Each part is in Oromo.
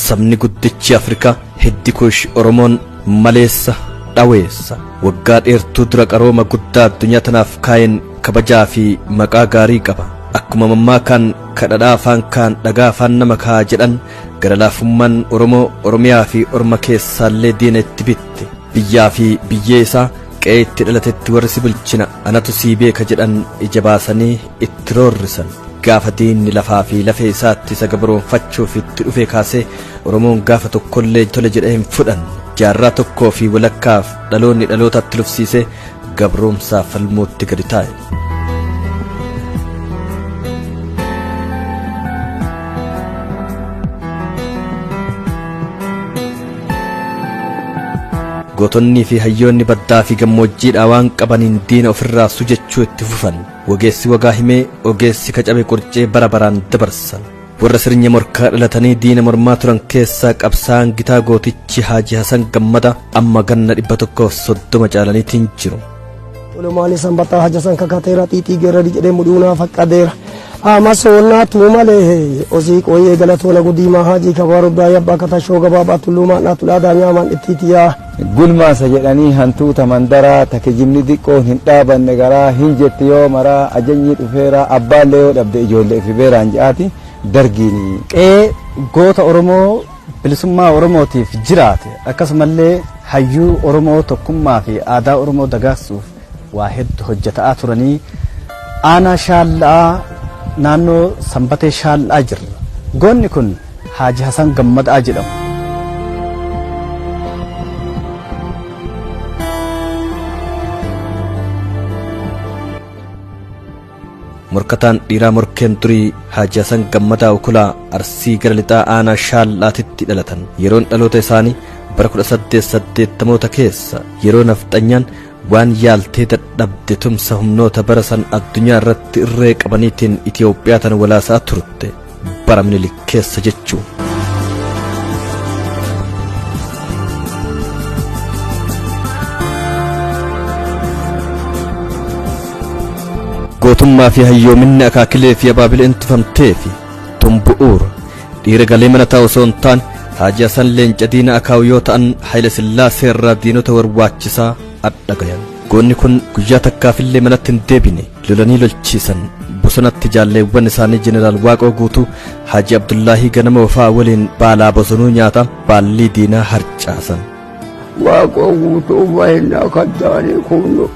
Sabni guddichi Afrikaa hiddi Kuush Oromoon maleessa dhaweessa. Waggaa dheertuu dura qarooma guddaa addunyaa tanaaf kaa'een kabajaa fi maqaa gaarii qaba. Akkuma mammaakaan kadhadhaa afaan kaan dhagaa afaan nama kaa jedhan gara laafummaan Oromoo Oromiyaa fi Orma keessaallee diina itti bitte. Biyyaa fi biyyee isaa qe'ee itti dhalatetti warri si bulchina anatu sii beeka jedhan ija baasanii itti roorrisan. Gaafa diinni lafaa fi lafee isaatti isa gabroonfachuuf itti dhufee kaasee Oromoon gaafa tokkollee tole jedhee hin fudhanne. Jaarraa tokkoo fi walakkaaf dhaloonni dhalootatti lufsiisee gabroomsaa falmuutti gadi taa'e. Gootonnii fi hayyoonni baddaa fi gammoojjiidhaa waan qabaniin diina ofirraa sujechuu itti fufan. Wageessi wagaa himee ogeessi kacabe qurcee bara baraan dabarsan. Warra sirnya morkaa dhalatanii diina mormaa turan keessaa qabsaa'aan gitaa gootichi Haaji Hasan Gammada amma ganna 130 caalaniitiin jiru. Tolumaani sanbataa hajasan kakateera xiixii geerari jedhee mudhuunaa faqqadeera. Ama soonnaa tuumalee osii qooyyee galatoona gudiimaa haajii kabaa rubdaa yabbaa katashoo gabaabaa tulluumaan dhaatulaa daanyaamaan ittiitiyaa. Gulmaasa jedhanii hantuuta mandaraa ta kijibni diqqoon hin dhaabanne garaa hin jetti yoo maraa ajajni dhufeera abbaallee yoo dhabde ijoollee ifi beeraan je'aati dargiin. Qe'ee goota Oromoo bilisummaa Oromootiif jiraate akkasumallee hayyuu Oromoo tokkummaa fi aadaa Oromoo dagaagsuuf waa hedduu hojjetaa turanii aanaa Shaallaa naannoo Sanbatee Shaallaa jirra. Goonni kun Haaji Hasan Gammadaa jedhamu. Morkataan dhiiraa morkeen durii Haaji Hasan Gammadaa Okolaa Arsii gara lixaa aanaa Shaallaatitti dhalatan. Yeroon dhaloota isaanii bara 1880moota keessa yeroo nafxanyaan waan yaaltee dadhabde tumsa humnoota bara san addunyaa irratti irree qabaniitiin Itoophiyaa tan walaasaa turte bara Minilik keessa jechuu. Gootummaa fi hayyoominni akaakilee fi abaabileen tufamtee fi tun bu'uura. Dhiira galee mana taa'u osoo hin taane Haaji Hasan leenca diina akaawu yoo ta'an Haayile Sillaasee irraa diinota warwaachisaa adhagayan. Goonni kun guyyaa takkaafillee manatti hin deebine lolanii lolchiisan. Bosonatti jaalleewwan isaanii Jeneraal Waaqoo Guutuu Haaji Abdullaahii Ganama Wafaa waliin baalaa bosonuu nyaata baallii diinaa harcaasan. Waaqoo Guutuu bahinnaa kaddaanii kun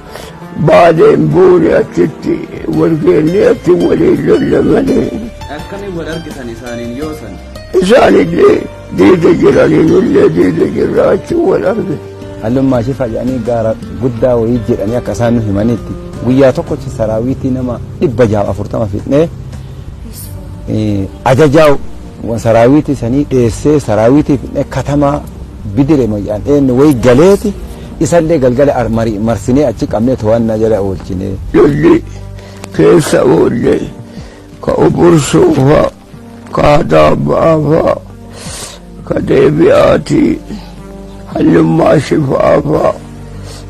baaleen buune achitti wal geennee achi waliin lolle malee. Akkamiin wal argitan isaaniin yoo san? Isaanillee diida jiranii nullee diida jirra achi wal argine. Hallummaa Shifaa jedhanii gaara guddaa wayii jedhanii akka isaan nu himanitti guyyaa tokkochi saraawiitii nama 640 fixnee ajajaa saraawiitii sanii dheessee saraawiitii fixnee katamaa bidire jedhan eenyu wayii galeeti isallee galgala marsinee achi qabnee to'annaa jala oolchine. Lolli keessa oolle ka obursuu fa'a ka hadaabbaa fa'a ka deebi'aatii hallummaa shifaa fa'a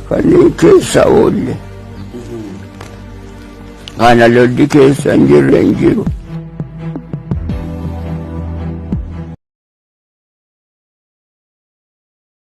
kanneen keessa oolle. Kana lolli keessa hin jirre hin jiru.